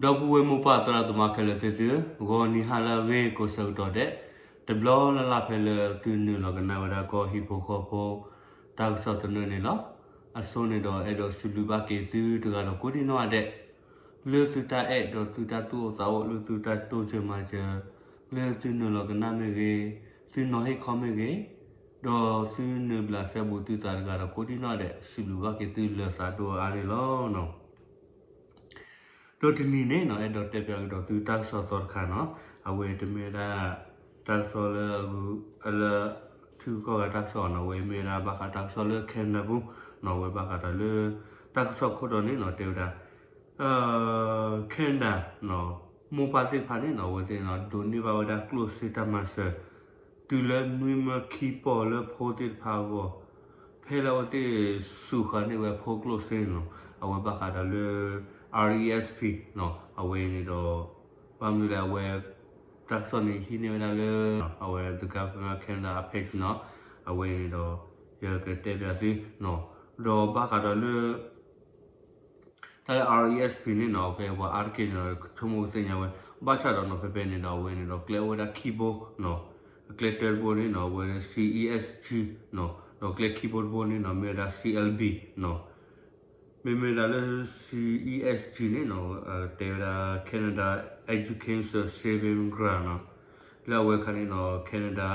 ဒီပုၢ်ဝဲၢ်မိၢ်ပၢ်သရၣ်သမါခဲလၢာ်သ့ၣ်သု, ဂီၤနံၤဟါလၢအဂ့ၤကိးဆၢကတီၢ်ဒဲး, တဘျီလၢ်လၢ်ဖဲလၢသုနုာ်လီၤကနၣ်ဝဲဒၣ်ကီၢ်ဟံၣ်ဖိဃီဖိ တၢ်ကစီၣ်သနၢၣ်န့ၣ်လီၤ. အဆိန့ၣ်ဒီးအဲၣ်ဒိးစံးဘျုးဘၣ်က့ၤသုတဂၤဒီးကိးဒံနီၢ်ဂၤဒဲး, လၢသုတၢ်အဲၣ်ဒီးသုတၢ်သူၣ်အိၣ်သးအိၣ် လၢသုတၢ်တိစၢၤမၤစၢၤ, လၢသုနုာ်လီၤကနၣ်မ့ၢ်ဂ့ၤ, သုနီၤဟ့ၣ်ခီမ့ၢ်ဂ့ၤ, ဒီးသုနုာ်ဘျးစဲဘူးသုသးတဂၤဒီးကိးဒံနီၢ်ဂၤဒဲး စံးဘျုးဘၣ်က့ၤသုလၢသးဒိၣ်အါန့ၣ်လီၤ. ဒီးတနံၤန့ၣ်နီၢ် အဲၣ်ဒိးတဲပၠးကဒီးသုတၢ်ကစီၣ်သီတခါနီၢ်, အဝဲတမ့ၢ်ဝဲဒၣ် တၢ်ကစီၣ်လၢ လၢ ထံဂုၤကီၢ်ဂၤတၢ်ကစီၣ်နီၢ်, အဝဲမ့ၢ်ဝဲဒၣ်ဘၣ်ဃးတၢ်ကစီၣ်လၢ Canada ပူၤနီၢ်, အဝဲဘၣ်ဃးဒီးလၢ တၢ်ကစီၣ်ခိၣ်တီန့ၣ်နီၢ် တဲဝဲဒၣ် Canada နီၢ် မိၢ်ပၢ်သ့ၣ်တဖၣ်န့ၣ်နီၢ် အဝဲသ့ၣ်နီၢ် ဒိးန့ၢ်ဘၣ်ဝဲဒၣ်ကျိၣ်စ့တၢ်မၤစၢၤ တုၤလၢနွံမၢခံပီၢ်လၢဖိသ့ၣ်တဖၣ်အဂီၢ်, ဖဲလၢအဝဲသ့ၣ်စူးဃာ်န့ၢ်ဝဲဖိကျိၣ်စ့န့ၣ်နီၢ်, အဝဲဘၣ်ဃးဒီးလၢ RESP နီၢ်, အဝဲန့ၣ်ဒီး ဘၣ်မနုၤလဲၣ် အဝဲ တၢ်ကစီၣ်န့ၣ်ဟံးန့ၢ်ဝဲဒၣ်လၢ အဝဲ The Government of Canada အ page နီၢ်, အဝဲန့ၣ်ဒီး ယကတဲပၠးသုနီၢ်, ဒီးဘၣ်ဃးဒီးလၢ တၢ်လၢ RESP န့ၣ်နီၢ် ဖဲပှၤအါတက့ၢ်န့ၣ်ဒီး ဆိကမိၣ်ကသ့ၣ်ညါဝဲ, ဘၣ်ဆၣ်ဒီးနီၢ် ဖဲဖဲန့ၣ်ဒီး အဝဲန့ၣ်ဒီး ကျဲအိၣ်ဝဲဒၣ်ခံဘိနီၢ်, ကျဲတၢတဘိန့ၣ်နီၢ် အဝဲ CESG နီၢ်, ဒီးကျဲခံဘိတဘိန့ၣ်နီၢ် မ့ၢ်ဝဲဒၣ် CLB နီၢ်. မ့မ့ၢ်ဒၣ်လၢ CESG န့ၣ်နီၢ် တဲဝဲဒၣ် Canada Education Savings Grant နီၢ်, လၢအဝဲခါန့ၣ်နီၢ် Canada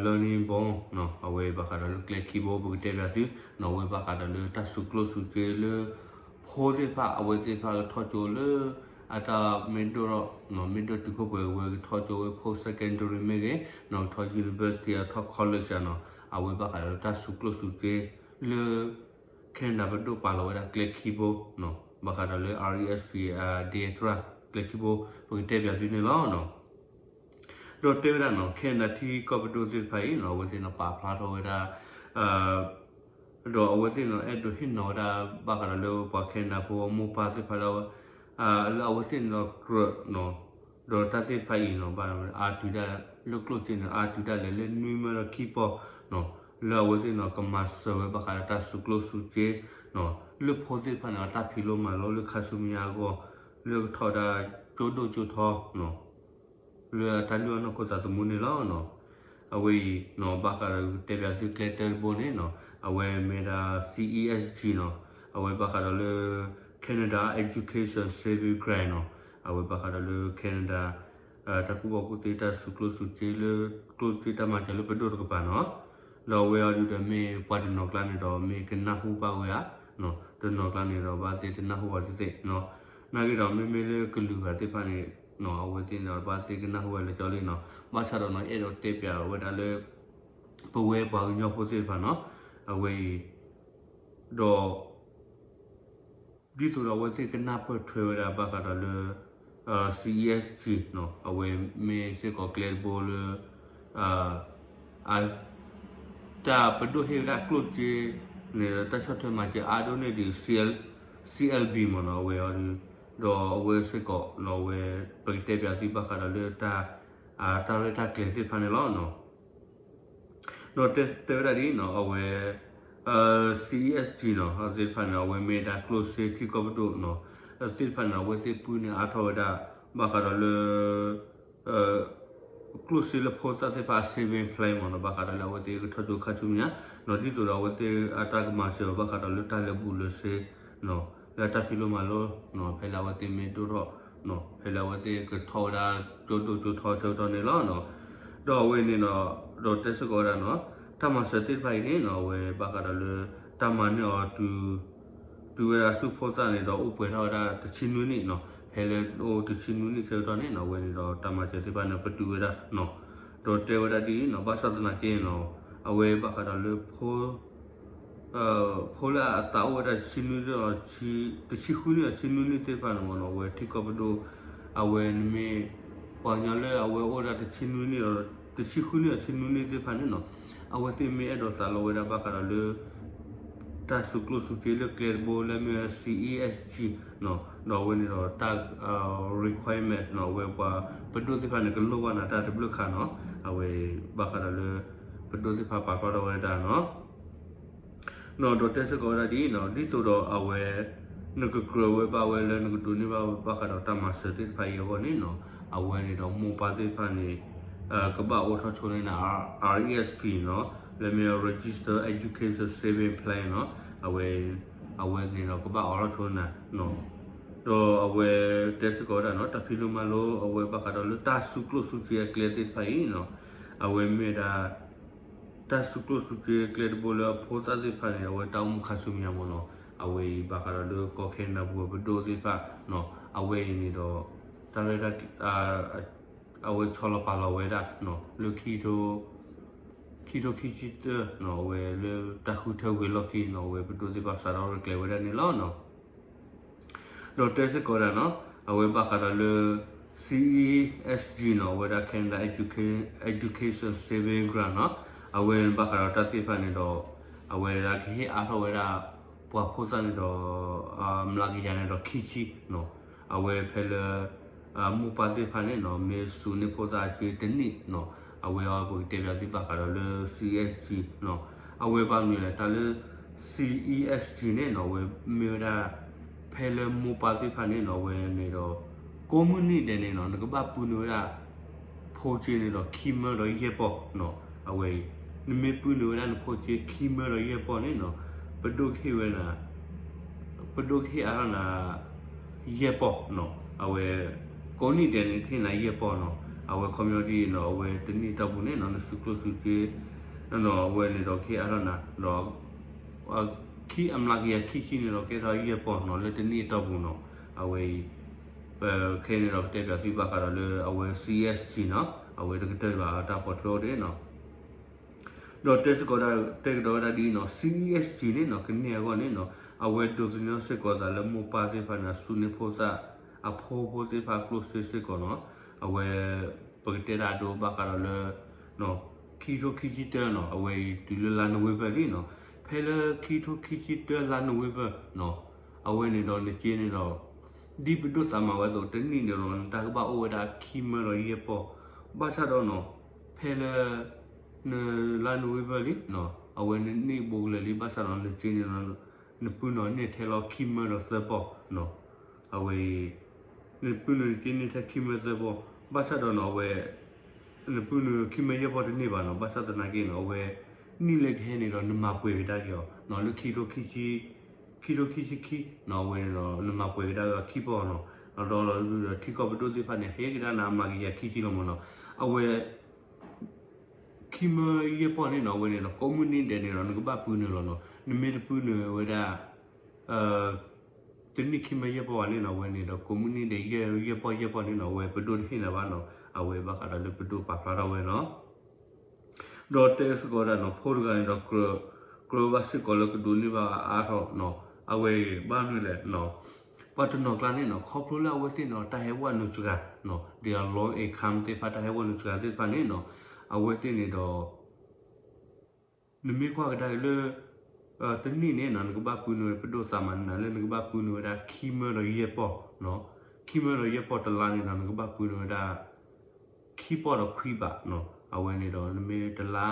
Learning Bond နီၢ်, အဝဲဘၣ်ဃးဒီးလၢကျဲခံဘိ ပကတဲပၠးသုနီၢ်, အဝဲဘၣ်ဃးဒီးလၢတၢ်စူးကျိၣ်စူးစ့လၢ ဖိသ့ၣ်တဖၣ် အဝဲသ့ၣ်တဖၣ်ကထီၣ်ကၠိလၢ အတၢ်မ့ၢ်ဒိၣ်ထီၣ် မ့ၢ်ဒိၣ်တုာ်ခိၣ်ပှဲၤဝဲ ကထီၣ်ကၠိဝဲ post secondary မ့ၢ်ဂ့ၤနီၢ် ကထီၣ် university အထီၣ် college နီၢ်, အဝဲဘၣ်ဃးဒီးလၢတၢ်စူးကျိၣ်စူးစ့လၢ Canada ပဒိၣ်ပာ်လီၤဝဲဒၣ်ကျဲခံဘိနီၢ်, ဘၣ်ဃးဒီးလၢ RESP အဒ့တြၢ် ကျဲခံဘိ ပကတဲပၠးသုန့ၣ်လီၤ. ဒီးတဲဝဲဒၣ်နီၢ် Canada ထံကီၢ်ပဒိၣ်သ့ၣ်တဖၣ်အံၤနီၢ် အဝဲသ့ၣ်နီၢ်ပာ်ဖျါထီၣ်ဝဲဒၣ် ဒီးအဝဲသ့ၣ်နီၢ် အဲၣ်ဒိးဟ့ၣ်နီၤဝဲဒၣ် ဘၣ်ဃးဒီးလၢပှၤ Canada ဖိမိၢ်ပၢ်သ့ၣ်တဖၣ်လၢ လၢအဝဲသ့ၣ်န့ၣ်ဒီးကြၢးနီၢ်, ဒီးတၢ်သ့ၣ်တဖၣ်အံၤနီၢ် ဘၣ်အါတုၤဒၣ် လၢကျိၣ်စ့န့ၣ် အါတုၤဒၣ်လဲာ်လၢနွံမၢဒီးခံပီၢ်နီၢ်, လၢအဝဲသ့ၣ်နီၢ် ကမၤစၢၤဝဲဘၣ်ဃးဒီးတၢ်စူးကျိၣ်စူးစ့နီၢ်, လၢဖိသ့ၣ်တဖၣ်န့ၣ် အတၢ်ဖံးလိမၤလိလၢခါဆူမဲာ်ညါအဂီၢ် လၢကထီၣ်ဝဲဒၣ်ကၠိဒိၣ်ကၠိထီနီၢ် လၢအတၢ်လုၢ်အီၣ်နီၢ်ခိသးသမူန့ၣ်လီၤ. အဝဲအံၤနီၢ် ဘၣ်ဃးဒီးတဲပၠးသုကျဲတၢတဘိန့ၣ်နီၢ် အဝဲမ့ၢ်ဒၣ် CESG နီၢ်, အဝဲဘၣ်ဃးဒီးလၢ Canada Education Savings Grant နီၢ်, အဝဲဘၣ်ဃးဒီးလၢ Canada တၢ်ကူၣ်ဘၣ်ကူၣ်သ့ တၢ်စူးကျိၣ်စူးစ့လၢ ကျိၣ်စ့တၢ်မၤစၢၤလၢပဒိၣ်တကပၤနီၢ်, ဒီးအဝဲအံၤဒုးဒီးမ့ၢ်ပှၤတနီၤကျါန့ၣ်ဒီး မ့ၢ်ကနၢ်ဟူဘၣ်ဝဲဧါ, တနီၤကျါန့ၣ်ဒီး ဘၣ်သ့ၣ်တနၢ်ဟူဘၣ်သ့ၣ်သ့ၣ်နီၢ်, နာ်က့ဒီးမ့မ့ၢ်လၢကလုာ်ဂၤသ့ၣ်တဖၣ်န့ၣ်နီၢ် အဝဲသ့ၣ်န့ၣ်ဒီး ဘၣ်သ့ၣ်ကနၢ်ဟူဝဲလၢကၠီလံနီၢ်, ဘၣ်ဆၣ်ဒီးနီၢ် အဲၣ်ဒိးတဲပၠးဝဲဒၣ်လၢ ပဝဲပှၤကညီဖိသ့ၣ်တဖၣ်နီၢ်, အဝဲအံၤ ဒီး ဒ်သိးဒီးအဝဲသ့ၣ်ကနၢ်ပၢၢ်ထွဲဝဲဒၣ်ဘၣ်ဃးဒီးလၢ CESG နီၢ်, အဝဲမ့ၢ်စ့ၢ်ကီးကျဲတဘိလၢ တၢ်ပဒိၣ်ဟ့ၣ်ဝဲဒၣ်ကျိၣ်စ့န့ၣ် တၢ်ဆီၣ်ထွဲမၤစၢၤအါဒိၣ်န့ၢ်ဒံး CLB မ့ၢ်နီၢ် အဝဲအံၤဒုး, ဒီးအဝဲစ့ၢ်ကီးနီၢ် အဝဲ ပကတဲပၠးသုဘၣ်ဃးဒီးလၢ တၢ်ရဲၣ်တၢ်ကျဲၤသ့ၣ်တဖၣ်န့ၣ်လီၤ. ဒီးတဲဝဲဒၣ်ဒ်နီၢ် အဝဲ CESG နီၢ် အသ့ၣ်တဖၣ်န့ၣ် အဝဲမ့ၢ်ဒၣ်ကျိၣ်စ့ထံကီၢ်ပဒိၣ်နီၢ် အသ့ၣ်တဖၣ်န့ၣ် အဝဲသ့ၣ်ပုၢ်န့ၢ်အါထီၣ်ဝဲဒၣ် ဘၣ်ဃးဒီးလၢ ကျိၣ်စ့လၢဖိသၣ်သ့ၣ်တဖၣ်အ saving plan မ့ၢ်နီၢ် ဘၣ်ဃးဒီးလၢအဝဲသ့ၣ်ကထီၣ်ကၠိခါဆူညါနီၢ် ဒ်သိးဒီးအဝဲသ့ၣ်အတၢ်ကမၤစၢၤဘၣ်ဃးဒီးလၢတၢ်လၢာ်ဘူၣ်လၢာ်စ့နီၢ် လၢအတၢ်ဖံးလိမၤလိနီၢ် ဖဲလၢအဝဲသ့ၣ်မ့ၢ်ဒိၣ်ထီၣ်နီၢ် ဖဲလၢအဝဲသ့ၣ်ကထီၣ်ဝဲဒၣ်ကၠိဒိၣ်ကၠိထီဆၢကတီၢ်န့ၣ်လီၤ. ဒီးအဝဲန့ၣ်ဒီး ဒီးတဲစ့ၢ်ကီးဝဲဒၣ်နီၢ် တၢ်မၤစၢၤသ့ၣ်တဖၣ်အံၤန့ၣ်နီၢ် အဝဲဘၣ်ဃးဒီးလၢ တၢ်မၤန့ၢ်အီၤ တုၤဝဲဒၣ်ဆူဖိသၣ်န့ၣ်ဒီးအိၣ်ပှဲၤထီၣ်ဝဲဒၣ်တဆံနွံနံၣ်နီၢ် ဖဲလၢအိၣ်တဆံနွံနံၣ်ဆၢကတီၢ်န့ၣ်နီၢ် အဝဲန့ၣ်ဒီးတၢ်မၤစၢၤသ့ၣ်တဖၣ်န့ၣ် ပတုာ်ဝဲဒၣ်နီၢ် ဒီးတဲဝဲဒၣ်ဒ်အံၤနီၢ် ဘၣ်ဆၣ်သနာ်က့နီၢ် အဝဲဘၣ်ဃးဒီးလၢ ဖိလၢအသးအိၣ်ဝဲဒၣ်တဆံနွံ တဆံဃုနံၣ်အဆံနွံနံၣ်သ့ၣ်တဖၣ်န့ၣ်မ့ၢ်နီၢ် အဝဲထံကီၢ်ပဒိၣ် အဝဲန့ၣ်မ့ၢ် ပှၤကညီလၢအဝဲအိၣ်ဝဲဒၣ်တဆံနွံနံၣ်ဒီး တဆံဃုနံၣ်အဆံနွံနံၣ်သ့ၣ်တဖၣ်န့ၣ်နီၢ် အဝဲသ့ၣ်မ့ၢ်အဲၣ်ဒိးသးလီဝဲဒၣ်ဘၣ်ဃးဒီးလၢ တၢ်စူးကျိၣ်စူးစ့လၢကျဲတဘိလၢမ့ၢ် CESG နီၢ် ဒီးအဝဲန့ၣ်ဒီးတၢ် requirement နီၢ် အဝဲပှၤပဒိၣ်သ့ၣ်တဖၣ်န့ၣ် ကလိၣ်ဘၣ်နၤတၢ်တဘျုးခါနီၢ် အဝဲဘၣ်ဃးဒီးလၢ ပဒိၣ်သ့ၣ်တဖၣ်ပာ်ဖျါထီၣ်ဝဲဒၣ်နီၢ် ဒီးတဲစ့ၢ်ကီးဝဲဒၣ်ဒ်အံၤနီၢ် ဒ်သိးဒီးအဝဲ နကကြၢးဝဲဘၣ်ဝဲလၢနကဒိးန့ၢ်ဘၣ်ဝဲဘၣ်ဃးဒီးတၢ်မၤစၢၤသ့ၣ်တဖၣ်အံၤအဂီၢ်န့ၣ်နီၤ, အဝဲန့ၣ်ဒီးမိၢ်ပၢ်သ့ၣ်တဖၣ်န့ၣ် ကဘၣ်အိးထီၣ်ဆိန့ၢ်နၤ RESP နီၤ, လၢမ့ၢ် Register Education Saving Plan နီၤ, အဝဲ အဝဲန့ၣ်ဒီးကဘၣ်အိးထီၣ်ဆိနၤနီၤ, ဒီးအဝဲတဲစ့ၢ်ကီးဝဲဒၣ်နီၤ တၢ်ဖံးလိမၤလိ အဝဲဘၣ်ဃးဒီးလၢတၢ်စုကျိၣ်စုစ့အကျဲသ့ၣ်တဖၣ်အံၤနီၤ, အဝဲမ့ၢ်ဝဲဒၣ် တၢ်စုကျိၣ်စုစ့အကျဲတဘိလၢအဖိသၣ်သ့ၣ်တဖၣ်န့ၣ် အဝဲတၢ်အိၣ်မူခါဆူမဲာ်ညါမ့ၢ်နီၤ, အဝဲအံၤဘၣ်ဃးဒီးလၢကီၢ်ခဲနဒၤပူၤပဒိၣ်သ့ၣ်တဖၣ်နီၤ, အဝဲအံၤန့ၣ်ဒီး တၢ်ရဲၣ်တၢ် အဝဲဆီလီၤပာ်လီၤဝဲဒၣ် လၢ ခံထိခံဆံတၢ အဝဲလၢတၢ်ဃုထၢဝံၤအလီၢ်ခံနီၤ, အဝဲပဒိၣ်သ့ၣ်တဖၣ်စးထီၣ်ရဲၣ်ကျဲၤဝဲဒၣ်န့ၣ်လီၤနီၤ. ဒီးတဲစ့ၢ်ကီးဝဲဒၣ်နီၤ, အဝဲဘၣ်ဃးဒီးလၢ CESG နီၤ, အဝဲဒၣ် Canada Educa- Education Saving Grant နီၤ, အဝဲဘၣ်ဃးဒီးတၢ်သ့ၣ်တဖၣ်န့ၣ်ဒီး အဝဲဒၣ်ကဟ့ၣ်အါထီၣ်ဝဲဒၣ် ပှၤဖိသၣ်န့ၣ်ဒီး မျးကယၤန့ၣ်ဒီးခံဆံနီၤ, အဝဲဖဲလၢ မိၢ်ပၢ်သ့ၣ်တဖၣ်န့ၣ်နီၤ မ့ၢ်စူးန့ၢ်ဖိသၣ်အစုတနံၣ်နီၤ, အဝဲအံၤပကတဲပၠးသုဘၣ်ဃးဒီးလၢ CESG နီၤ, အဝဲဘၣ်မနုၤလဲၣ် တၢ်လၢ CESG န့ၣ်နီၤ အဝဲမ့ၢ်ဝဲဒၣ် ဖဲလၢမိၢ်ပၢ်သ့ၣ်တဖၣ်န့ၣ်နီၤ အဝဲန့ၣ်ဒီး ကိးမုၢ်နံၣ်ဒဲးန့ၣ်နီၤ နကဘၣ်ပုၢ်နုာ်ဝဲဒၣ် ဖိစ့န့ၣ်ဒီးခံမၢဒီးယဲၢ်ပီၢ်နီၤ, အဝဲအံၤ နမ့ၢ်ပုၢ်နုာ်ဝဲဒၣ်နဖိစ့ခံမၢဒီးယဲၢ်ပီၢ်န့ၣ်နီၤ ပဒိၣ်ကဟ့ၣ်ဝဲနၤ ပဒိၣ်ကဟ့ၣ်အါထီၣ်နၤ ယဲၢ်ပီၢ်နီၤ, အဝဲ ကိးနံၣ်ဒဲးန့ၣ်ကဟ့ၣ်နၤယဲၢ်ပီၢ်နီၤ, အဝဲခီပညီဒ်အံၤနီၤ အဝဲတနံၣ်အတီၢ်ပူၤန့ၣ်နီၤ နစုကျိၣ်စုစ့ အဝဲန့ၣ်ဒီးကဟ့ၣ်အါထီၣ်နၤ ဒီး ခံအမျးကယၤခံဆံန့ၣ်ဒီးကဲထီၣ်ယဲၢ်ပီၢ်နီၤ လၢတနံၣ်အတီၢ်ပူၤနီၤ, အဝဲအံၤ ပခဲအံၤန့ၣ်ဒီး ပတဲပၠးသုဘၣ်ဃးဒီးလၢအဝဲ CESG နီၤ, အဝဲတကတၢၢ်ဘၣ်တၢ်ပိာ်ထွဲအိၣ်ဒံးနီၤ ဒီးတဲစ့ၢ်ကီး တဲကဒီးဝဲဒၣ်ဒ်အံၤနီၤ CESG န့ၣ်နီၤ ကန့ၢ်အဂီၢ်န့ၣ်နီၤ အဝဲဒိးသန့ၤစ့ၢ်ကီးသးလၢမိၢ်ပၢ်သ့ၣ်တဖၣ်န့ၣ် စူးန့ၢ်ဖိသၣ် အဖိဖိသ့ၣ်တဖၣ်ကျိၣ်စ့စ့ၢ်ကီးနီၤ, အဝဲ ပကတဲဒၣ်အဒိဘၣ်ဃးဒီးလၢ ခံထိခံဆံတၢနီၤ အဝဲအံၤတုၤလၢလါနိၣ်ဝ့ဘၢၣ်လံနီၤ, ဖဲလၢခံထိခံဆံတၢလါနိၣ်ဝ့ဘၢၣ်နီၤ, အဝဲန့ၣ်ဒီးနစ့န့ၣ်ဒီး ဒ်ပဒိၣ်သးမၤဝဲအသိး တနံၣ်န့ၣ်ဒီး နတၢ်ကဘၣ်အိၣ်ဝဲဒၣ်ခံမၢဒီးယဲၢ်ပီၢ်, ဘၣ်ဆၣ်ဒီးနီၤ ဖဲလၢ နလါနိၣ်ဝ့ဘၢၣ်လံနီၤ အဝဲနနံၣ်ဘိကလၢာ်လံ ဘၣ်ဆၣ်ဒီးနစ့န့ၣ်ဒီး နပုၢ်နုာ်န့ၢ်ထဲလီၤခံမၢဒီးသၢပီၢ်နီၤ, အဝဲအံၤ နပုၢ်နုာ်နစ့န့ၢ်ထဲခံမၢသၢပီၢ်, ဘၣ်ဆၣ်ဒီးနီၤ အဝဲ နပုၢ်နုာ်ခံမၢယဲၢ်ပီၢ်တန့ၢ်ဘၣ်နီၤ, ဘၣ်ဆၣ်သနာ်က့နီၤ အဝဲ နံၣ်လၢကဟဲန့ၣ်ဒီး နမၤပှဲၤကဒါက့ၤအီၤနီၤ လၢခံထိခံဆံ ခံထိခံဆံခံနီၤ အဝဲန့ၣ်ဒီး နမၤပှဲၤကဒါက့ၤအီၤခံပီၢ်နီၤ, ဒီးလီၤဒုဒီး ထံကီၢ်ပဒိၣ်သ့ၣ်တဖၣ်န့ၣ် ဟ့ၣ်ကဒါနၤအမျးကယၤခံဆံလီၤမ့ၢ်နီၤ, အဝဲ ခံမၢယဲၢ်ပီၢ်န့ၣ်နီၤ အဝဲန့ၣ်ဒီး ကိးမုၢ်နံၣ်ဒဲးန့ၣ်ဒီး နကဘၣ်ပုၢ်နုာ်လီၤနီၤ, နမ့ၢ်တပုၢ်နုာ်ဝဲဒၣ် တနံၣ်ခံမၢယဲၢ်ပီၢ်ဘၣ်န့ၣ်နီၤ အဝဲန့ၣ်ဒီး ကိးမုၢ်နံၣ်ဒဲးယဲၢ်ပီၢ်ယဲၢ်ပီၢ်န့ၣ်နီၤ အဝဲပဒိၣ်တဟ့ၣ်နၤဘၣ်နီၤ, အဝဲဘၣ်ဃးဒီးလၢပဒိၣ်ပာ်ဖျါထီၣ်ဝဲနီၤ ဒီးတဲစ့ၢ်ကီးဝဲဒၣ်နီၤ ဖိတဂၤန့ၣ်ဒီး ကြၢးဘၣ်စ့ၢ်ကီးလၢကဒိးန့ၢ်ဘၣ်အါထီၣ်နီၤ, အဝဲအံၤဘၣ်မနုၤလဲၣ်နီၤ, ပှၤတနီၤကျါန့ၣ်နီၤ ခီဖျိလၢအဝဲသ့ၣ်န့ၣ်ဒီး တၢ်ဟဲဝဲနုာ်စှၤနီၤ, ဒီး low income သ့ၣ်တဖၣ် တၢ်ဟဲဝဲနုာ်စှၤသ့ၣ်တဖၣ်န့ၣ်နီၤ, အဝဲသ့ၣ်န့ၣ်ဒီး နမ့ၢ်ကွၢ်ကဒါက့ၤလၢ တနံၣ်န့ၣ်နီၤ နကဘၣ်ပုၢ်နုာ် ပဒိၣ်သးမၤန့ၢ်နၤလၢနကဘၣ်ပုၢ်နုာ်ဝဲဒၣ်ခံမၢဒီးယဲၢ်ပီၢ်, ခံမၢဒီးယဲၢ်ပီၢ်တလါန့ၣ်ဒီး နကဘၣ်ပုၢ်နုာ်ဝဲဒၣ် ခံပီၢ်ဒီးခွံဘးနီၤ, အဝဲန့ၣ်ဒီး နမ့ၢ်တလါ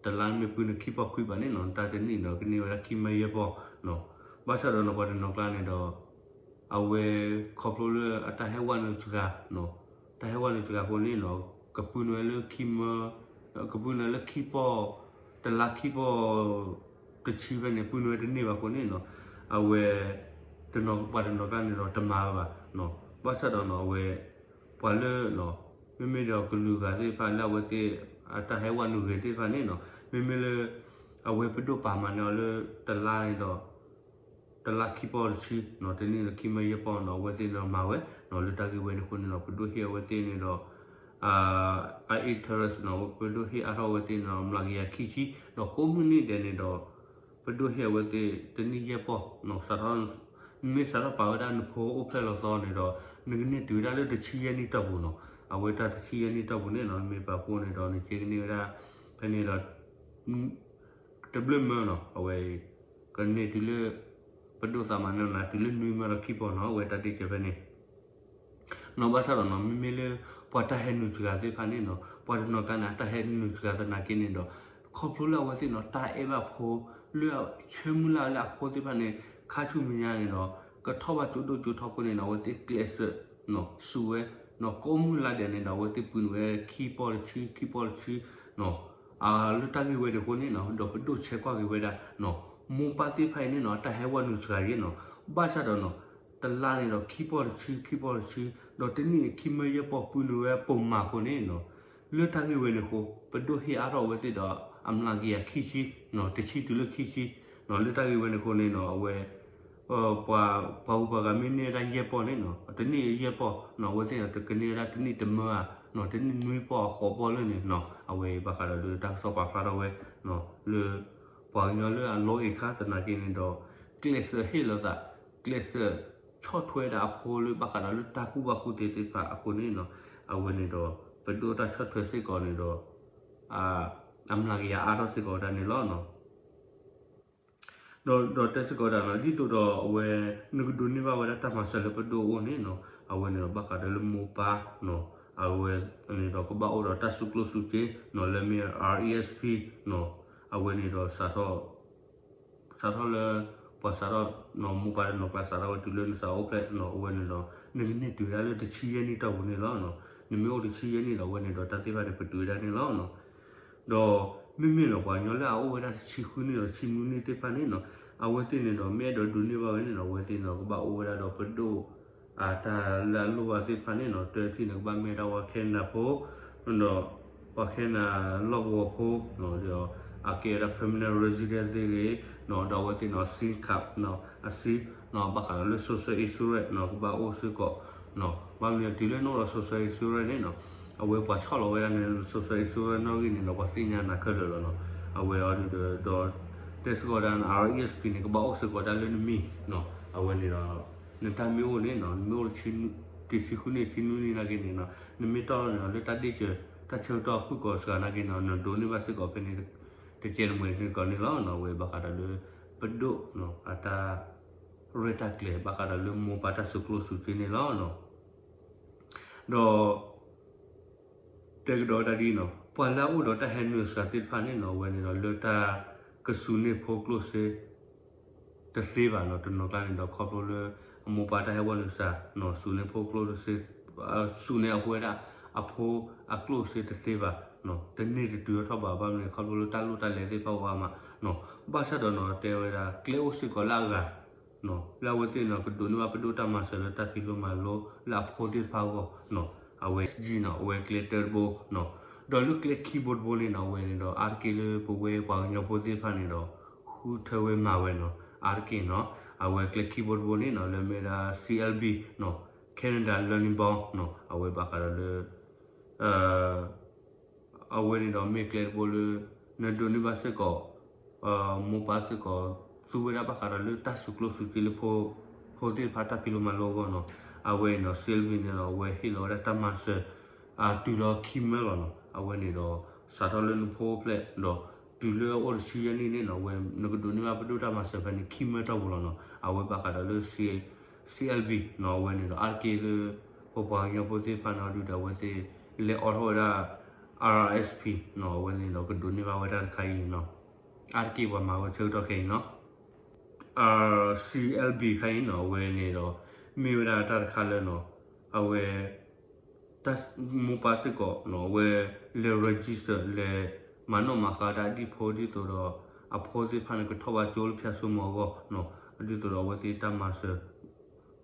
တလါနမ့ၢ်ပုၢ်နုာ်ခံပီၢ်ခွံဘးန့ၣ်နီၤ နတၢ်တနံၣ်ဒီးကန့ၢ်ဝဲဒၣ်ခံမၢယဲၢ်ပီၢ်နီၤ, ဘၣ်ဆၣ်ဒီးနီၤ ပှၤတနီၤကျါန့ၣ်ဒီး အဝဲခီဖျိလၢအတၢ်ဟဲဝဲနုာ်စှၤနီၤ, တၢ်ဟဲဝဲနုာ်စှၤအဃိန့ၣ်နီၤ ကပုၢ်နုာ်ဝဲလၢခံမၢ ကပုၢ်နုာ်ဝဲလၢခံပီၢ် တလါခံပီၢ် တဆံဖဲန့ၣ် ပုၢ်နုာ်ဝဲတန့ၢ်ဘၣ်အဃိန့ၣ်နီၤ, အဝဲ တနီၤပှၤတနီၤကျါန့ၣ်ဒီးတမၤဝဲဘၣ်နီၤ, ဘၣ်ဆၣ်ဒီးနီၤ အဝဲ ပှၤလၢ မ့မ့ၢ်ဒီးကလုာ်ဂၤသ့ၣ်တဖၣ်လၢအဝဲသ့ၣ် အတၢ်ဟဲဝဲနုာ်ဂ့ၤသ့ၣ်တဖၣ်န့ၣ်နီၤ မ့မ့ၢ်လၢ အဝဲပဒိၣ်ပာ်မၤန့ၢ်အီၤလၢတလါန့ၣ်ဒီး တလါခံပီၢ်တဆံနီၤ တနံၣ်ဒီးခံမၢယဲၢ်ပီၢ်နီၤ အဝဲသ့ၣ်န့ၣ်ဒီးမၤဝဲနီၤ လၢတၢ်ဂ့ၢ်ဝဲန့ၣ်အဃိန့ၣ်ဒီး ပဒိၣ်ဟ့ၣ်အဝဲသ့ၣ်န့ၣ်ဒီး အ interest နီၤ ပဒိၣ်ဟ့ၣ်အါထီၣ်အဝဲသ့ၣ်န့ၣ်ဒီး မျးကယၤခံဆံ ဒီးကိးမုၢ်နံၣ်ဒဲးန့ၣ်ဒီး ပဒိၣ်ဟ့ၣ်အဝဲသ့ၣ်တနံၣ်ယဲၢ်ပီၢ်နီၤ စးထီၣ် နမ့ၢ်စးထီၣ်ပာ်ဝဲဒၣ်နဖိအိၣ်ဖျဲၣ်လီၤသီန့ၣ်ဒီး နကန့ၢ်တုၤဝဲဒၣ်လၢတဆံယဲၢ်နံၣ်တီၢ်ပူၤနီၤ အဝဲတၢ်တဆံယဲၢ်နံၣ်တီၢ်ပူၤန့ၣ်နီၤ နမ့ၢ်ပာ်ဖှိၣ်န့ၣ်ဒီး နက့ၤကန့ၢ်ဝဲဒၣ် ဖဲန့ၣ်ဒီး တဘျုးမၢနီၤ အဝဲ ကန့ၢ်တုၤလၢ ပဒိၣ်သးမၤန့ၢ်နၤတုၤလၢနွံမၢဒီးခံပီၢ်နီၤ အဝဲတၢ်တ့ၢ်ကဲဖဲန့ၣ် နီၤ ဘၣ်ဆၣ်ဒီးနီၤ မ့မ့ၢ်လၢ ပှၤတၢ်ဟဲနုာ်စှၤသ့ၣ်တဖၣ်န့ၣ်နီၤ ပှၤတနီၤကျါန့ၣ် အတၢ်ဟဲနုာ်စှၤသနာ်က့န့ၣ်ဒီး ခီဖျိလၢအဝဲသ့ၣ်နီၤ တၢ်အဲၣ်ဘၣ်ဖိ လၢဆၢမုၢ်လၢ်လၢအဖိသ့ၣ်တဖၣ်န့ၣ် ခါဆူမဲာ်ညါန့ၣ်ဒီး ကထီၣ်ဘၣ်ကၠိဒိၣ်ကၠိထီအဃိန့ၣ်နီၤ အဝဲသ့ၣ်ကျဲးစၢး စူးဝဲ နီၤ ကိးမုၢ်လါဒဲးန့ၣ်ဒီး အဝဲသ့ၣ်ပုၢ်နုာ်ဝဲခံပီၢ်တဆံ ခံပီၢ်တဆံ နီၤ လၢတၢ်ဂ့ၢ်ဝဲန့ၣ်အဃိန့ၣ်နီၤ ဒီးပဒိၣ်ဆဲးကွၢ်က့ၤဝဲဒၣ် နီၤ မိၢ်ပၢ်သ့ၣ်တဖၣ်အံၤန့ၣ်နီၤ တၢ်ဟဲဝဲနုာ်စှၤယဲနီၤ ဘၣ်ဆၣ်ဒီးနီၤ တလါန့ၣ်ဒီးခံပီၢ်တဆံ ခံပီၢ်တဆံ ဒီးတနံၣ်ခံမၢယဲၢ်ပီၢ်ပုၢ်နုာ်ဝဲပိာ်မၤအဃိန့ၣ်နီၤ လၢတၢ်ဂ့ၢ်ဝဲန့ၣ်အဃိ ပဒိၣ်ဟ့ၣ်အါထီၣ်အဝဲသ့ၣ်ဒီး အမျးကယၤခံဆံ နီၤ တဆံတုၤလၢခံဆံ နီၤ လၢတၢ်ဂ့ၢ်ဝဲန့ၣ်အဃိန့ၣ်နီၤ အဝဲ ပှၤ ပှၤဂုၤပှၤဂၤမ့ၢ်န့ၢ်ဝဲဒၣ်ယဲၢ်ပီၢ်န့ၣ်နီၤ တနံၣ်ယဲၢ်ပီၢ်နီၤ အဝဲသ့ၣ်န့ၣ် တကန့ၢ်ဝဲဒၣ်တနံၣ်တမၢဧါ နီၤ တနံၣ်နွံပီၢ်အဃိးပီၢ်လၢန့ၣ်နီၤ အဝဲဘၣ်ဃးဒီးလၢတၢ်ကစီၣ်ပာ်ဖျါထီၣ်ဝဲ နီၤ လၢ ပှၤကညီလၢအလီၤအဲၣ်ခါသနာ်က့န့ၣ်ဒီး ကျဲးစၢးဟ့ၣ်လီၤသး ကျဲးစၢးဆီၣ်ထွဲဒၣ်အဖိလၢဘၣ်ဃးဒီးလၢတၢ်ကူၣ်ဘၣ်ကူၣ်သ့သ့ၣ်တဖၣ်အဃိန့ၣ်နီၤ အဝဲန့ၣ်ဒီး ပဒိၣ်တၢ်ဆီၣ်ထွဲစ့ၢ်ကီးန့ၣ်ဒီး အမျးကယၤအါထီၣ်စ့ၢ်ကီးဝဲဒၣ်န့ၣ်လီၤနီၤ. ဒီး ဒီးတဲစ့ၢ်ကီးဒၣ်နီၤ ဒ်သိးဒီးအဝဲ နကဒိးန့ၢ်ဘၣ်ဝဲဒၣ်တၢ်မၤစၢၤလၢပဒိၣ်အအိၣ်န့ၣ်နီၤ အဝဲန့ၣ်ဒီးဘၣ်ဃးဒီးလၢမိၢ်ပၢ်နီၤ အဝဲန့ၣ်ဒီးကဘၣ်အိၣ်ဒီးတၢ်စုကျိၣ်စုစ့နီၤ လၢမ့ၢ် RESP နီၤ အဝဲန့ၣ်ဒီး စးထီၣ်လၢ ပှၤစးထီၣ်နီၤ မိၢ်ပၢ်တနီၤကျါစးထီၣ်ဝဲတုၤလၢနစးအိၣ်ဖျဲၣ်နီၤ အဝဲန့ၣ်ဒီး နကန့ၢ်တုၤဝဲဒၣ်လၢတဆံယဲၢ်နံၣ်တီၢ်ပူၤန့ၣ်လီၤ. နမ့ၢ်အိၣ်တဆံယဲၢ်နံၣ်ဒီး အဝဲန့ၣ်ဒီးတၢ်သ့ၣ်တဖၣ်န့ၣ် ပတုာ်ဝဲဒၣ်န့ၣ်လီၤနီၤ. ဒီးမ့မ့ၢ်ဒီးပှၤကညီလၢအအိၣ်ဝဲဒၣ်တဆံဃုနံၣ်ဒီးတဆံနွံနံၣ်သ့ၣ်တဖၣ်န့ၣ်နီၤ အဝဲသ့ၣ်န့ၣ်ဒီး မ့ၢ်အဲၣ်ဒိးဒိးန့ၢ်ဘၣ်ဝဲန့ၣ်ဒီး အဝဲသ့ၣ်န့ၣ်ဒီး ကဘၣ်အိၣ်ဝဲဒၣ်ဒီးပဒိၣ် အတၢ်လၢအလိၣ်ဘၣ်သ့ၣ်တဖၣ်န့ၣ်နီၤ တထံၣ်န့ၣ် ကဘၣ်မ့ၢ်ဝဲဒၣ်ပှၤ Canada ဖိ ဒီး ပှၤ Canada လီၢ်ကဝီၤဖိ ဒီးအကဲဝဲဒၣ် permanent resident သ့ၣ်ဂ့ၤ ဒီးအဝဲသ့ၣ်န့ၣ် SIM card အစံ ဘၣ်ဃးဒီးလၢ social insurance နီၤ ကဘၣ်အိၣ်စ့ၢ်ကီး ဘၣ်မနုၤတုၤလၢနအိၣ်ဒီး social insurance န့ၣ်နီၤ အဝဲပှၤဆီၣ်လီၤဝဲဒၣ်န social insurance နီၣ်ဂံၢ်န့ၣ်ဒီး ပှၤသ့ၣ်ညါနၤခဲလၢာ်လီၤနီၤ. အဝဲအံၤဒီး ဒီး တဲစ့ၢ်ကီးဒၣ် RESP န့ၣ် ကဘၣ်အိၣ်စ့ၢ်ကီးဒၣ်လၢနမံၤနီၤ အဝဲန့ၣ်ဒီး နတၢ်မ့ၢ်အိၣ်န့ၣ်နီၤ နမ့ၢ်အိၣ်တဆံဃုနံၣ် တဆံနွံနံၣ်နာ်က့န့ၣ်နီၤ နမ့ၢ်တီၢ်န့ၣ်နီၤ လၢတၢ်ဒ့ၣ်စၢၤ တၢ်ဆၢကတီၢ်ဖုၣ်ကိာ်စှၤနာ်က့န့ၣ် နဒိးန့ၢ်ဘၣ်စ့ၢ်ကီးဖဲန့ၣ် တကဲးတမှဲၤစ့ၢ်ကီးန့ၣ်လီၤနီၤ. အဝဲဘၣ်ဃးဒီးလၢ ပဒိၣ်နီၤ အတၢ်ရဲၣ်တၢ်ကျဲၤ ဘၣ်ဃးဒီးလၢမိၢ်ပၢ်တၢ်စုကျိၣ်စုစ့န့ၣ်လီၤနီၤ. ဒီး တဲကဒီးဝဲဒၣ်ဒ်နီၤ ပှၤလၢအအိၣ်ဒီးတၢ်ဟဲနုာ်စှၤသ့ၣ်တဖၣ်န့ၣ်နီၤ အဝဲန့ၣ်ဒီးလၢတၢ်ကစူးန့ၢ်ဖိကျိၣ်စ့ တသ့ဘၣ်နီၤ. တနီၤကျါန့ၣ်ဒီး ခီဖျိလၢ အမိၢ်ပၢ်တၢ်ဟဲဝဲနုာ်စှၤနီၤ စူးန့ၢ်ဖိကျိၣ်စ့ စူးန့ၢ်အဝဲဒၣ်အဖိအကျိၣ်စ့တသ့ဘၣ်နီၤ တန့ၢ်တတုၤထီၣ်ဘၣ် ဘၣ်မနုၤ ခီဖျိလၢတၢ်လိၣ်တၢ်လဲၤသ့ၣ်တဖၣ်အိၣ်အါမးနီၤ. ဘၣ်ဆၣ်ဒီးနီၤ တဲဝဲဒၣ် ကျဲအိၣ်စ့ၢ်ကီးလၢအဂၤ လၢအဝဲသ့ၣ်န့ၣ် ကဒိးန့ၢ်ဘၣ်ပဒိၣ်တၢ်မၤစၢၤလၢတၢ်ဖံးလိမၤလိလၢအဖိသ့ၣ်တဖၣ်အဂီၢ်နီၤ အဝဲ SG နီၤ အဝဲကျဲတၢတဘိနီၤ. ဒီးလၢကျဲခံဘိတဘိန့ၣ်နီၤ အဝဲန့ၣ်ဒီး အါတက့ၢ်လၢပဝဲပှၤကညီဖိသ့ၣ်တဖၣ်န့ၣ်ဒီး ဃုထၢဝဲမၤဝဲနီၤ အါတက့ၢ်နီၤ. အဝဲကျဲခံဘိတဘိန့ၣ်နီၤ လၢမ့ၢ်ဝဲဒၣ် CLB နီၤ Canada Learning Bond နီၤ အဝဲဘၣ်ဃးဒီးလၢ အဝဲန့ၣ်ဒီးမ့ၢ်ကျဲတဘိလၢ နဒိးန့ၢ်ဘၣ်စ့ၢ်ကီး မိၢ်ပၢ်စ့ၢ်ကီး သူဝဲဒၣ်ဘၣ်ဃးဒီးလၢတၢ်စုကျိၣ်စုစ့လၢ ဖိသ့ၣ်တဖၣ်တၢ်ဖံးလိမၤလိအဂီၢ်နီၤ. အဝဲအံၤနီၤ CLB န့ၣ်ဒီး အဝဲဟ့ၣ်လီၤဝဲဒၣ်တၢ်မၤစၢၤ အတုၤလီၤခံမၢလီၤနီၤ. အဝဲန့ၣ်ဒီး စးထီၣ်လၢနဖိအိၣ်ဖျဲၣ်ဒီး တုၤလၢအအိၣ်တဆံယဲၢ်နံၣ်န့ၣ်နီၤ အဝဲနကဒိးန့ၢ်ဘၣ်ပဒိၣ်တၢ်မၤစၢၤဖဲန့ၣ် ခံမၢတီၢ်ပူၤလီၤနီၤ. အဝဲဘၣ်ဃးဒီးလၢ CLB နီၤ အဝဲန့ၣ်ဒီး အါတက့ၢ်လၢ ပပှၤကညီဖိသ့ၣ်တဖၣ်န့ၣ် အဒုးဒီးအဝဲသ့ၣ် လဲၤအိးထီၣ်ဝဲဒၣ် RSP နီၤ အဝဲန့ၣ်ဒီးကဒိးန့ၢ်ဘၣ်ဝဲဒၣ်တခါအံၤနီၤ အါတက့ၢ်ပှၤမၤဝဲဆၢကတီၢ်ခဲအံၤနီၤ CLB ခါအံၤနီၤ အဝဲန့ၣ်ဒီး မ့ၢ်ဝဲဒၣ်တၢ်တခါလၢနီၤ အဝဲ မိၢ်ပၢ်စ့ၢ်ကီးနီၤ အဝဲလဲၤ register လဲၤမၤနီၣ်မၤဃါဒၣ်ဒ်ဖိဒ်သိးဒီး အဖိသ့ၣ်တဖၣ်န့ၣ် ကထီၣ်ဘၣ်ကၠိလၢဖၠၣ်စိမိၤအဂီၢ်နီၤ ဒ်သိးဒီးအဝဲသ့ၣ်တၢ်မၤစၢၤ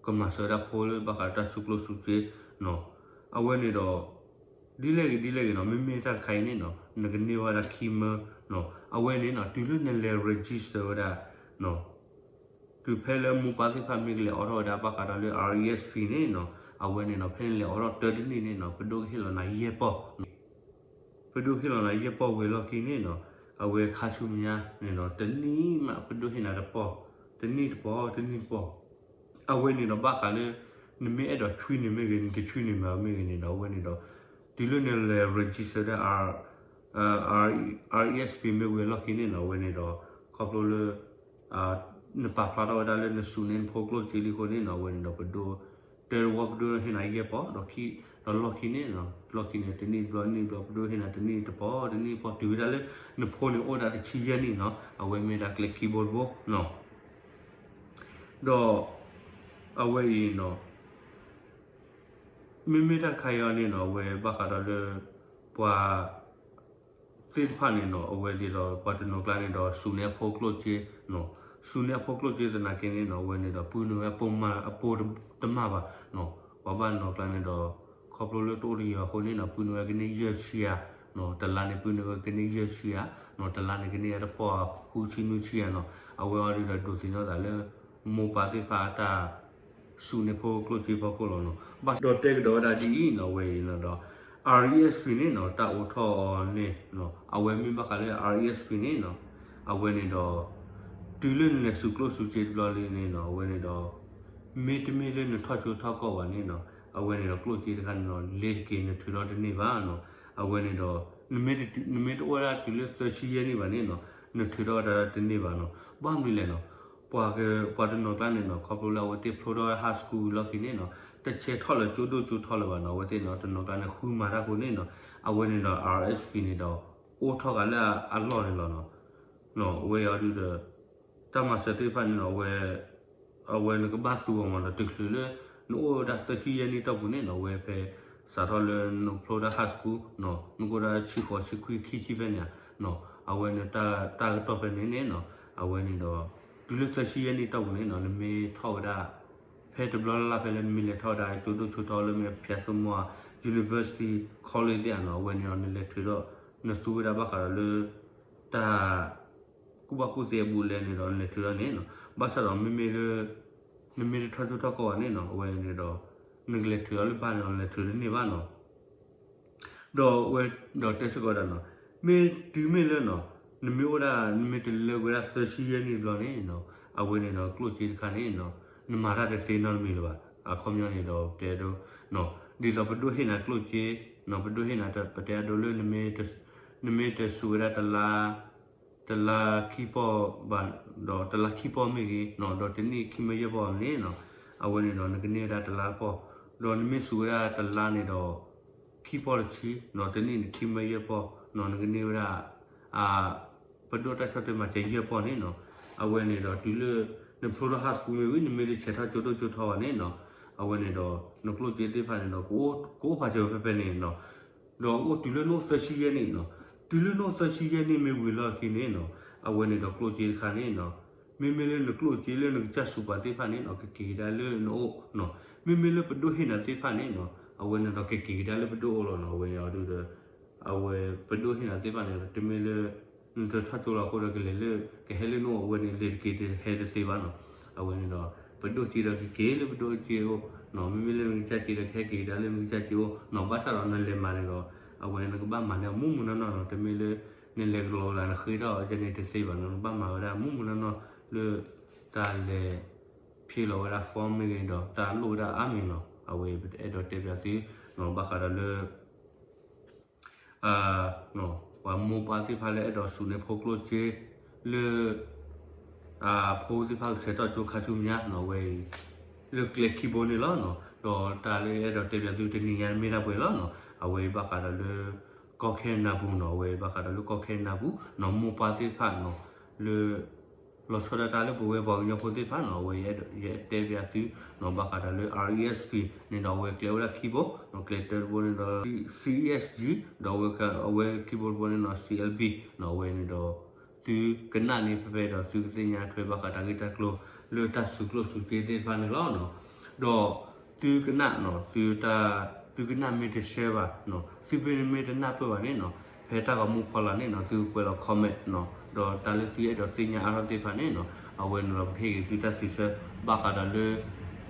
ကမၤစၢၤဝဲဒၣ်ဖိလၢဘၣ်ဃးဒီးတၢ်စုကျိၣ်စုစ့နီၤ အဝဲန့ၣ်ဒီး ဒ်လဲၣ်ဂ့ၤဒ်လဲၣ်ဂ့ၤနီၤ မ့မ့ၢ်တၢ်တခါအံၤန့ၣ်နီၤ နကန့ၢ်ဝဲဒၣ်ခံမၢနီၤ အဝဲန့ၣ်နီၤ တုၤလၢနလဲၤ register ဝဲဒၣ်နီၤ တုၤဖဲလၢမိၢ်ပၢ်သ့ၣ်တဖၣ်မ့ၢ်ကလဲၤအိးထီၣ်ဝဲဒၣ်ဘၣ်ဃးဒီးလၢ RESP န့ၣ်နီၤ အဝဲန့ၣ်နီၤ ဖဲနလဲၤအိးထီၣ်တၢတနံၣ်န့ၣ်နီၤ ပဒိၣ်ကဟ့ၣ်လီၤနၤယဲၢ်ပီၢ် ပဒိၣ်ဟ့ၣ်လီၤနၤယဲၢ်ပီၢ်ဝံၤအလီၢ်ခံန့ၣ်နီၤ အဝဲခါဆူညါန့ၣ်နီၤ တနံၣ်မး ပဒိၣ်ဟ့ၣ်နၤတပီၢ် တနံၣ်တပီၢ် တနံၣ်တပီၢ် အဝဲန့ၣ်ဒီးဘၣ်ဃးလၢ နမ့ၢ်အဲၣ်ဒိးဆွံနုာ်မ့ၢ်ဂ့ၤ နတဆွံနုာ်မ့ၢ်ဂ့ၤန့ၣ်ဒီး အဝဲန့ၣ်ဒီး တုၤလၢနလဲၤ register ဒၣ် RESP မ့ၢ်ဝံၤအလီၢ်ခံန့ၣ်နီၤ အဝဲန့ၣ်ဒီး ခီဖျိလၢ နပာ်ဖျါထီၣ်ဝဲဒၣ်လၢနစူးန့ၢ်နဖိကျိၣ်စ့လံအဃိန့ၣ်နီၤ အဝဲန့ၣ်ဒီးပဒိၣ် တၢတဝီပဒိၣ်ဟ့ၣ်နၤယဲၢ်ပီၢ် ဒီးခံ ဒီးလီၢ်ခံန့ၣ် လီၢ်ခံန့ၣ် တနံၣ်တဘျီ နံၣ်တဘျီ ပဒိၣ်ဟ့ၣ်နၤတနံၣ်တပီၢ် တနံၣ်တပီၢ် တုၤဝဲဒၣ်လၢ နဖိန့ၣ်အိၣ်ဒၣ်တဆံယဲၢ်နံၣ်နီၤ အဝဲမ့ၢ်ဒၣ်ကျဲခံဘိတဘိနီၤ ဒီး အဝဲအံၤနီၤ မ့မ့ၢ်တၢ်တခါအံၤအီၤန့ၣ်နီၤ အဝဲဘၣ်ဃးဒီးလၢ ပှၤ သ့ၣ်တဖၣ်န့ၣ်နီၤ အဝဲဒ်သိးပှၤတနီၤကျါန့ၣ်ဒီး စူးန့ၢ်အဖိကျိၣ်စ့နီၤ, စူးန့ၢ်အဖိကျိၣ်စ့သနာ်က့န့ၣ်နီၤ အဝဲန့ၣ်ဒီး ပုၢ်နုာ်ဝဲအပိာ်မး အပိာ်တမၣ်ဘၣ်နီၤ, ပှၤဘၣ်နီၤကျါန့ၣ်ဒီး ခီဖျိလၢတအိၣ်တယံၤအဃိန့ၣ်နီၤ ပုၢ်နုာ်ဝဲကန့ၢ်ယဲၢ်ဆံဂၤနီၤ, တလါန့ၣ် ပုၢ်နုာ်ဝဲကန့ၢ်ယဲၢ်ဆံဂၤနီၤ, တလါန့ၣ် ကန့ၢ်အတပီၢ်ဃုဆံနွံဆံဂၤနီၤ, အဝဲအီၤဒ်ဒီးဒိးသန့ၤသးလၢ မိၢ်ပၢ်သ့ၣ်တဖၣ်အတၢ် စူးန့ၢ်ဖိကျိၣ်စ့ဖီခိၣ်လီၤနီၤ. ဘၣ်ဆၣ်ဒီးတဲကဒီးဝဲဒၣ်ဒ်အံၤနီၤ အဝဲအံၤနီၤဒီး RESP န့ၣ်နီၤ တၢ်အိးထီၣ်အီၤန့ၣ်နီၤ အဝဲမ့ၢ်ဘၣ်ဃးလၢ RESP န့ၣ်နီၤ အဝဲန့ၣ်ဒီး တုၤလၢနလဲၤစူးကျိၣ်စူးစ့တဘျီလံန့ၣ်နီၤ အဝဲန့ၣ်ဒီး မ့တမ့ၢ်လၢနထီၣ်ကၠိထီၣ်ကီၢ်ဘၣ်န့ၣ်နီၤ အဝဲန့ၣ်ဒီးကျိၣ်စ့တခါန့ၣ်နီၤ လဲၤတက့ၤနထုးထီၣ်တန့ၢ်ဘၣ်နီၤ. အဝဲန့ၣ်ဒီး နမ့ၢ်တအိၣ်ဝဲဒၣ်တုၤလၢသၢဆံယဲၢ်နံၣ်ဘၣ်န့ၣ်နီၤ နထုးထီၣ်ဝဲဒၣ်တန့ၢ်ဘၣ်နီၤ. ဘၣ်မနုၤလဲၣ်နီၤ ပှၤက ပှၤတနီၤကျါန့ၣ်နီၤ ခီဖျိလၢအဝဲသ့ၣ်ဖျိထီၣ် high school လီၢ်ခံန့ၣ်နီၤ တဆဲးထီၣ်လၢကၠိဒိၣ်ကၠိထီလၢၤဘၣ်နီၤ. အဝဲသ့ၣ်နီၤ တနီၤကျါန့ၣ် ဃုမၤတၢ်အဃိန့ၣ်နီၤ အဝဲန့ၣ်ဒီး RESP န့ၣ်ဒီး အိၣ်ထီၣ်ဃာ်လၢအလီၢ်န့ၣ်လီၤနီၤ. အဝဲအံၤဒုးဒီး တၢ်မၤစၢၤသ့ၣ်တဖၣ်န့ၣ်နီၤ အဝဲ အဝဲနကဘၣ်သူအီၤမးနီၤ တချုးလၢ နအိၣ်ဝဲဒၣ်သၢဆံယဲၢ်နံၣ်တီၢ်ပူၤန့ၣ်နီၤ အဝဲဖဲ စးထီၣ်လၢနဖျိဒၣ် high school နီၤ နကအိၣ်ဒၣ်ဆံဃိး ဆံခွံ ခံဆံဖဲန့ၣ်နီၤ အဝဲန့ၣ်တၢ် တၢ်ကတီၢ်ဖဲန့ၣ်န့ၣ်နီၤ အဝဲန့ၣ်ဒီး တုၤလၢသၢဆံယဲၢ်နံၣ်တီၢ်ပူၤန့ၣ်နီၤ နမ့ၢ်ထီၣ်ဝဲဒၣ် ဖဲတဘျီလၢ်လၢ်ဖဲလၢနမ့ၢ်လဲၤထီၣ်ဝဲဒၣ်ကၠိဒိၣ်ကၠိထီလၢမ့ၢ် ဖၠးစိမီ university college သ့ၣ်ဧါနီၤ အဝဲန့ၣ်ဒီး နလဲၤထုးထီၣ် နသူဝဲဒၣ်ဘၣ်ဃးဒီးလၢ တၢ် ကူၣ်ဘၣ်ကူၣ်သ့အဘူးအလဲန့ၣ်ဒီး နလဲၤထုးထီၣ်န့ၣ်နီၤ ဘၣ်ဆၣ်ဒီးမ့မ့ၢ်လၢ နမ့ၢ်တထီၣ်ကၠိထီၣ်ကီၢ်ဘၣ်န့ၣ်နီၤ အဝဲန့ၣ်ဒီး နကလဲၤထုးထီၣ်လၢဘၣ်န့ၣ်ဒီး နလဲၤထုးတန့ၢ်ဘၣ်နီၤ ဒီးဝဲ ဒီးတဲစ့ၢ်ကီးဒၣ်နီၤ မ့ၢ်တုၤမ့ၢ်လၢနီၤ နမ့ၢ်အိၣ်ဒၣ် နမ့ၢ်တလၢကွံာ်ဒၣ်သၢဆံယဲၢ်နံၣ်ဘျီန့ၣ်နီၤ အဝဲန့ၣ်ဒီးကျိၣ်စ့တခါန့ၣ်နီၤ နမၤတၢ်တသ့နီတမံၤလၢၤဘၣ်. အခီပညီန့ၣ်ဒီးတဲဒိ ဒ်သိးပဒိၣ်ဟ့ၣ်နၤကျိၣ်စ့နီၤ ပဒိၣ်ဟ့ၣ်နၤ ပတဲအဒိလၢ နမ့ၢ်တစူးဝဲဒၣ်တလါ တလါခံပီၢ်ဘၣ် ဒီးတလါခံပီၢ်မ့ၢ်ဂ့ၤနီၤ ဒီးတနံၣ်ခံမၢယဲၢ်ပီၢ်န့ၣ်နီၤ အဝဲန့ၣ်ဒီးနကန့ၢ်ဝဲဒၣ်တလါတပီၢ် ဒီးနမ့ၢ်စူးဝဲဒၣ်တလါန့ၣ်ဒီး ခံပီၢ်တဆံနီၤ တနံၣ်န့ၣ်ခံမၢယဲၢ်ပီၢ်နီၤ နကန့ၢ်ဝဲဒၣ် ပဒိၣ်တၢ်ဆီၣ်ထွဲမၤစၢၤယဲၢ်ပီၢ်န့ၣ်နီၤ အဝဲန့ၣ်ဒီးတုၤလၢ နဖျိထီၣ် high school မ့ၢ်ဝံၤ နမ့ၢ်တဆဲးထီၣ်ကၠိဒိၣ်ကၠိထီဘၣ်န့ၣ်နီၤ အဝဲန့ၣ်ဒီး နကျိၣ်စ့သ့ၣ်တဖၣ်န့ၣ်ဒီး ကအိၣ်ဖးစၢၤဝဲဖဲဖဲန့ၣ်နီၤ ဒီးအိၣ်တုၤလၢနအိၣ်သၢဆံယဲၢ်နံၣ်နီၤ တုၤလၢနအိၣ်သၢဆံယဲၢ်နံၣ်မ့ၢ်ဝံၤလီၢ်ခံန့ၣ်နီၤ အဝဲန့ၣ်ဒီးကျိၣ်စ့တခါန့ၣ်နီၤ မ့မ့ၢ်လၢနကျိၣ်စ့လၢနကစၢ်စူးပာ်သ့ၣ်တဖၣ်န့ၣ်နီၤ ကက့ၤကဒါလၢနအိၣ်နီၤ မ့မ့ၢ်လၢပဒိၣ်ဟ့ၣ်နၤသ့ၣ်တဖၣ်န့ၣ်နီၤ အဝဲန့ၣ်ဒီးကက့ၤကဒါလၢပဒိၣ်အိၣ်လီၤနီၤ အဝဲန့ၣ်အီၤဒုးဒီး အဝဲပဒိၣ်ဟ့ၣ်နၤသ့ၣ်တဖၣ်န့ၣ် တမ့ၢ်လၢ နတထီၣ်ကၠိလီၤအဃိဒီးကလဲၤလၢ ကဟဲလၢနအိၣ်အဝဲန့ၣ် လဲၤတက့ၤတဟဲတသ့ဘၣ်နီၤ အဝဲန့ၣ်ဒီး ပဒိၣ်စ့ဒီးကက့ၤလၢပဒိၣ်စ့အိၣ်နီၤ မ့မ့ၢ်လၢနကစၢ်စ့ဒီးကဟဲက့ၤကဒါလၢနကစၢ်စ့အိၣ်နီၤ ဘၣ်ဆၣ်ဒီးနလဲၤမၤန့ၣ်ဒီး အဝဲန့ၣ်နကဘၣ်မၤန့ၢ်မူမူနီၢ်နီၢ်နီၤ တမ့ၢ်လၢ နလဲၤကလီၤဝဲဒၣ်နဃ့ထီၣ်အီၤန့ၣ်တသ့ဘၣ်နီၤ နကဘၣ်မၤဝဲဒၣ်မူမူနီၢ်နီၢ်လၢ တၢ်လဲၤ ဖ့လီၤဝဲဒၣ် form မ့ၢ်ဂ့ၤဒီး တၢ်လိၣ်ဝဲဒၣ်အါမံၤနီၤ အဝဲပအဲၣ်ဒိးတဲပၠးသုနီၤ ဘၣ်ဃးဒီးလၢ ပှၤမိၢ်ပၢ်သ့ၣ်တဖၣ်လၢအဲၣ်ဒိးစူးန့ၢ်ဖိကျိၣ်စ့ လၢ ဖိသ့ၣ်တဖၣ်ကဆဲးထီၣ်ကၠိခါဆူညါနီၤ အဝဲအံၤ လၢကျဲခံဘိန့ၣ်လီၤနီၤ ဒီးတၢ်လၢအဲၣ်ဒိးတဲပၠးသုတနံၤညါမ့ၢ်ဒၣ်ပှဲၤလီၤနီၤ အဝဲအံၤဘၣ်ဃးဒီးလၢ ကီၢ်ခဲနဒၤပူၤနီၤ အဝဲအံၤဘၣ်ဃးဒီးလၢကီၢ်ခဲနဒၤပူၤနီၤ မိၢ်ပၢ်သ့ၣ်တဖၣ်နီၤ လၢ လီၤဆီဒၣ်တၢ်လၢပဝဲပှၤကညီဖိသ့ၣ်တဖၣ်နီၤ အဝဲယတဲပၠးသုနီၤ ဘၣ်ဃးဒီးလၢ RESP န့ၣ်ဒီး အဝဲကျဲဝဲဒၣ်ခံဘိနီၤ ကျဲတၢတဘိန့ၣ်ဒီး CESG ဒီးအဝဲခံဘိတဘိန့ၣ်နီၤ CLB နီၤ အဝဲန့ၣ်ဒီး သုကနၣ်န့ၣ်ဖဲဖဲဒီး သုကသ့ၣ်ညါထွဲဘၣ်ဃးတၢ်ဂ့ၢ်တၢ်ကျိၤ လၢတၢ်စူးကျိၣ်စူးစ့သ့ၣ်တဖၣ်န့ၣ်လီၤနီၤ ဒီး သုကနၣ်နီၤ သုတၢ် သုကနၣ်မ့ၢ်တရှဲဘၣ်နီၤ သုမ့ၢ်တနၢ်ပၢၢ်ဘၣ်န့ၣ်နီၤ ဖဲတၢ်ဂီၤမူဖီလာ်န့ၣ်နီၤ သုကကွဲးလီၤ comment နီၤ ဒီးတၢ်လၢသုအဲၣ်ဒိးသ့ၣ်ညါအါထီၣ်သ့ၣ်တဖၣ်န့ၣ်နီၤ အဝဲန့ၣ်ဒီးပကဟ့ၣ်ဂ့ၤသုတၢ်စံးဆၢ ဘၣ်ဃးဒီးလၢ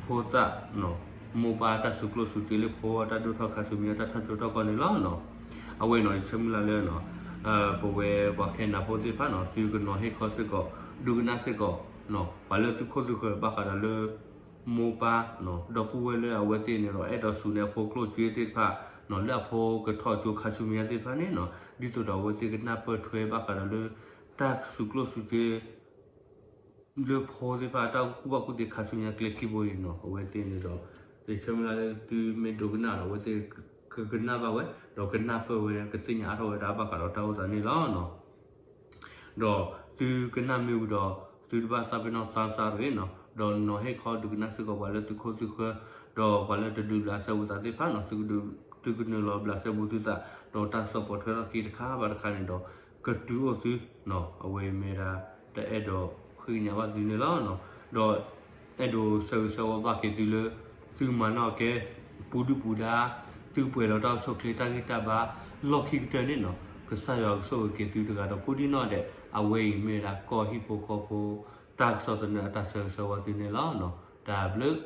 ဖိသၣ်နီၤ မိၢ်ပၢ်တၢ်စူးကျိၣ်စူးစ့လၢဖိတၢ်ဒိၣ်ထီၣ်ခါဆူညါ တၢ်ထီၣ်ကၠိထီၣ်ကီၢ်န့ၣ်လီၤနီၤ အဝဲနီၤ ယဆၢမုၢ်လၢ်လၢနီၤ ပဝဲပှၤခဲနဒၤဖိသ့ၣ်တဖၣ်နီၤ သုကနီၤဟ့ၣ်ခီစ့ၢ်ကီး ဒိကနၣ်စ့ၢ်ကီးနီၤ ပှၤလၢသုခိၣ်သုဃၢၤဘၣ်ဃးဒီးလၢ မိၢ်ပၢ်နီၤ ဒီပုၢ်ဝဲၢ်လၢအဝဲသ့ၣ်န့ၣ်ဒီး အဲၣ်ဒိးစူးန့ၢ်အဖိကျိၣ်စ့သ့ၣ်တဖၣ်နီၤ လၢအဖိကထီၣ်ကၠိခါဆူညါသ့ၣ်တဖၣ်န့ၣ်နီၤ ဒ်သိးဒီးအဝဲသ့ၣ်ကနၢ်ပၢၢ်ထွဲဘၣ်ဃးဒီးလၢ တၢ်စူးကျိၣ်စူးစ့ လၢဖိသ့ၣ်တဖၣ် တၢ်ကူၣ်ဘၣ်ကူၣ်သ့ခါဆူညါကျဲခံဘိအံၤနီၤ အဝဲသ့ၣ်န့ၣ်ဒီး ယဆၢမုၢ်လၢ်လၢသုမ့ၢ်ဒိကနၣ်ဒီး အဝဲသ့ၣ်ကကနၣ်ဘၣ်ဝဲ ဒီးကနၢ်ပၢၢ်ဝဲ ကသ့ၣ်ညါအါထီၣ်ဝဲဒၣ်ဘၣ်ဃးဒီးတၢ်အိၣ်သးန့ၣ်လီၤနီၤ ဒီးသုကနၣ်မ့ၢ်ဝံၤဒီး သုတဘၣ်သးပ့ၤနီၣ်သးစၢ်တဂ့ၤနီၤ ဒီးနီၤဟ့ၣ်ခီဒုးကနၣ်စ့ၢ်ကီးပှၤလၢသုခိၣ်သုဃၢၤ, ဒီးပှၤလၢတဒုးဘျးစဲဘူးသးသ့ၣ်တဖၣ်နီၤ, သုကဒုး, သုကနုာ်လီၤဘျးစဲဘူးသုသး, ဒီးတၢ်ကစီၣ်ပိာ်ထွဲထီၣ်က့ၤတခါဘၣ်တခါန့ၣ်ဒီး ကတုၤအိၣ်သုနီၤ, အဝဲအံၤမ့ၢ်ဝဲဒၣ် တအဲၣ်ဒိးဃ့ကညးဘၣ်သုန့ၣ်လီၤ. ဒီးအဲၣ်ဒိးဆၢဂ့ၤဆၢဝါဘၣ်က့ၤသုလၢ သုမၤနီၣ်ကဲ ပူၤဒုၣ်ပူၤဒါ, သုပှဲၤဒီးတၢ်အိၣ်ဆူၣ်အိၣ်ချ့တၢ်ဂံၢ်တၢ်ဘါ လီၢ်ခံကတၢၢ်န့ၣ်နီၤ, ကစၢ်ယွၤကဆိၣ်ဂ့ၤက့ၤသုတဂၤဒီးကိးဒံၣ်နီၣ်ဒဲး, အဝဲအံၤမ့ၢ်ဝဲဒၣ်ကီၢ်ဟံၣ်ဖိဃီဖိ တၢ်ကစီၣ်သနၢၣ်အတၢ်ဆၢဂ့ၤဆၢဝါသုန့ၣ်လီၤ. တၢ်ဘျုး